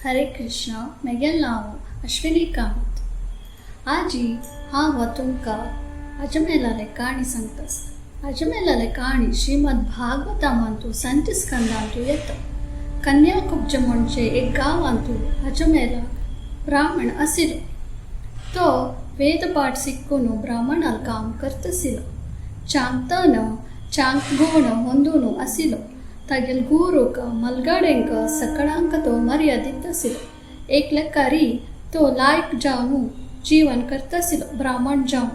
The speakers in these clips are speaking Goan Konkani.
हरे कृष्णा. म्हगेलें नांव अश्विनी कामत. आजी हांव तुमकां अजमेलाले काणी सांगता. अजमेलाले काणी श्रीमद भागवतामांतू संत स्कंदांतू येता. कन्याकुब्ज म्हणजे एक गांवांतू अजमेला ब्राह्मण आशिल्लो. तो वेदपाठ शिकून ब्राह्मणाल काम करताशिल्लो. चांगतन चांग गुण ಹೊಂದೂನು आशिल्लो. तागेल गुरूक मलगाडेंक सकळांक तो मर्यादित दिताशिल्लो. एक लेकारी तो लायक जावन जीवन करताशिल्लो ब्राह्मण जावन.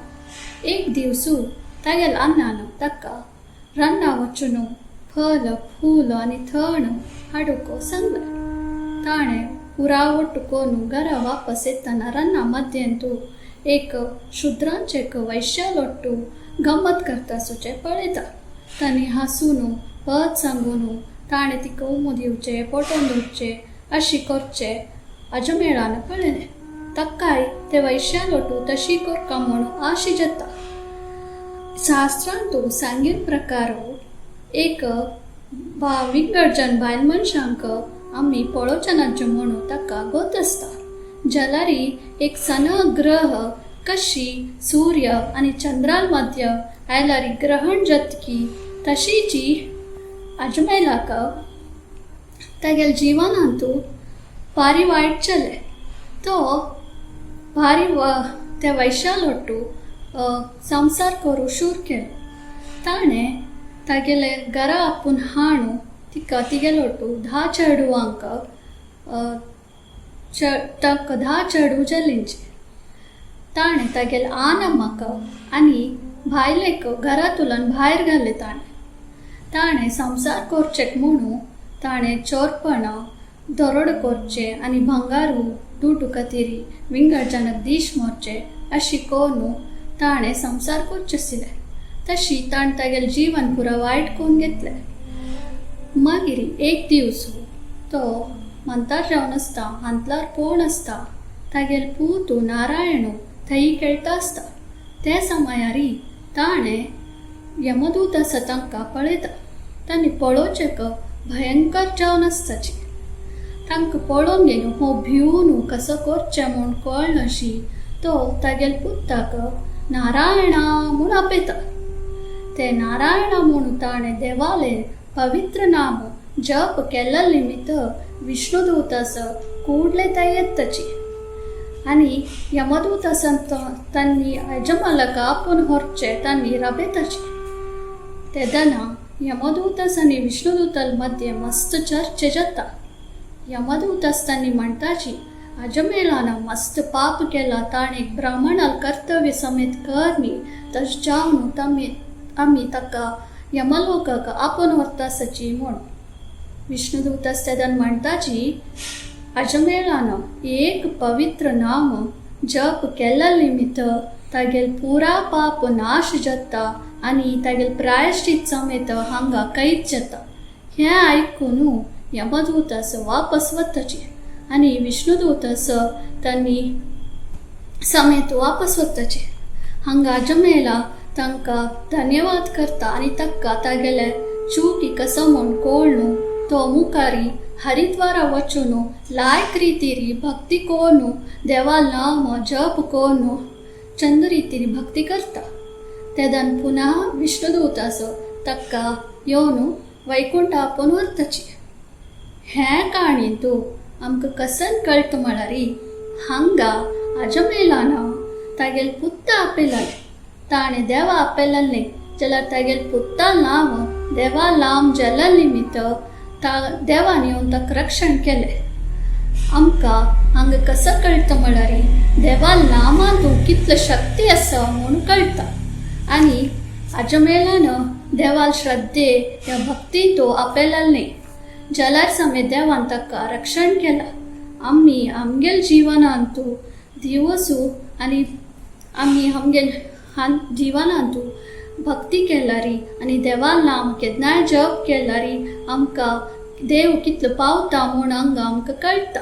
एक दिवसू तागेल अन्नान ताका रान्ना वचून फल फूल आनी थण हाडूंक सांगलें. ताणें पुरा ಒಟ್ಟು कोनु घरा वापस येतना रान्ना मध्यंतू एक शुद्रांचेक वैश्यालोट्टू गम्मत करतासुचें पळयता. तांणी हांसून पद सांगून ताणें तिका उमो दिवचें, पोटोन धरचें अशी करचें अजमेळान पळयलें. ताकाय ते वैश्यालोटू तशी करका म्हणून आशी जाता. शास्त्रांतू सांगील प्रकार एक विंगड जन बायल मनशांक आमी पळोवचे म्हणून ताका गोत आसता. जाल्यारी एक सन ग्रह कशी सूर्य आनी चंद्राल मध्य आयल्यारी ग्रहण जातकी, तशीची अजमेलाक तागेल जिवनांतू भारी वायट चले. तो भारी त्या वैश्यालोटू संसार करूं शूर केलो. ताणें तागेले घरा आपूण हाणू तिका तिगेलोटू 10 चेडवांक, ताका 10 चेडूं जालींची. ताणें तागेले आनम्माक आनी भायलेक घरांतल्यान भायर घालें. ताणें ताणें संवसार करचें म्हणून ताणें चोरपणां, दरोडो करचें आनी भांगारू दुडू खातीर विंगड जाणांक दीश मारचें अशी करून ताणें संवसार करचें आशिल्लें. तशी ताणें तागेलें जीवन पुरा वायट करून घेतलें. मागीर एक दीस तो मंतार जावन आसता, हांतलार पोण आसता, तागेलो पूत नारायण थंय खेळटा आसता. त्या समयारी ताणें यमदूत आसा तांकां पळयता. तांणी पळोवचेक भयंकर जावन आसताची. तांकां पळोवन घेवन हो भिवन कसो करचें म्हूण कळनाशी तो तागेल्या पुताक नारायणा म्हूण आपयता. ते नारायणा म्हूण ताणें देवालें पवित्र नाम जप केल्ल्या निमित्त विष्णुदूत आसा ಕೂಡಲೇ येताची आनी यमदूत आसा तांणी यजमालाक आपोवन व्हरचें तांणी राबयताची. तेदना यमदूत आनी विष्णुदूताल मध्य मस्त चर्चे जाता. यमदूत तांणी म्हणटाची, अजमेलान मस्त पाप केला. ताणें ब्राह्मणाल कर्तव्य समेत करनी. तश जावन आमी ताका यमलोकाक आपोवन व्हरतासाची म्हूण. विष्णुदूत तेदन म्हणटाची, अजमेलान एक पवित्र नाम जप केल्ल्या निमित्त तागेल पुरा पाप नाश जाता आनी तागेल प्रायश्चित समेत हांगा कैद जाता. हें आयकून यमदूत वापस वताची आनी विष्णुदूत तांणी समेत वापस वताची. हांगा अजमेला तांकां धन्यवाद करता आनी ताका तागेले चुकी कसो म्हूण कळ्ळू तो मुखारी हरिद्वारा वचून लायक रितीरी भक्ती करून देवा नाम जप करून चंद रितीरी भक्ती करता. तेदन पुनः विष्णुदूत ताका येवन वैकुंठ आपोवन व्हरताची. हें काणयेंतू आमकां कसन कळटा म्हळ्यार हांगा अजमेलान तागेल पुत्ता आपयलाले. ताणें देवा आपयलाले जाल्यार तागेल पुत्ता नांव देवा लांब जाल्ल्या निमित्त देवान येवन ताका रक्षण केलें. आमकां हांगा कसो कळटा म्हळ्यार देवा नामांतू कितलो शक्ती आसा म्हूण कळटा. आनी अजमेलान देवाल श्रद्धे या भक्तीन तो आपयलाले जाल्यार समेत देवान ताका रक्षण केलां. आमी आमगेल जिवनांतू दिवसू आनी आमी आमगेल जिवनांतू भक्ती केल्यारी आनी देवा नाम केन्नाय जप केल्यारी आमकां देव कितलो पावता म्हूण हांगा आमकां कळटा.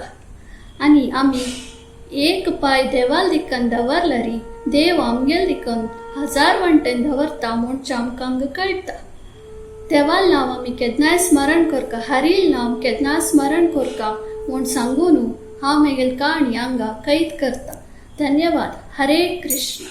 आनी आमी एक पांय देवाल दिकन दवरल्यारी देव आमगेल दिकन हजार वंटेन दवरता म्हणचे आमकां हांगा कळटा. देवाल नांव आमी केन्नाय स्मरण करका, हरील नांव केन्नाय स्मरण करका म्हूण सांगून हांव म्हगेली काणी हांगा कैद करता. धन्यवाद. हरे कृष्ण.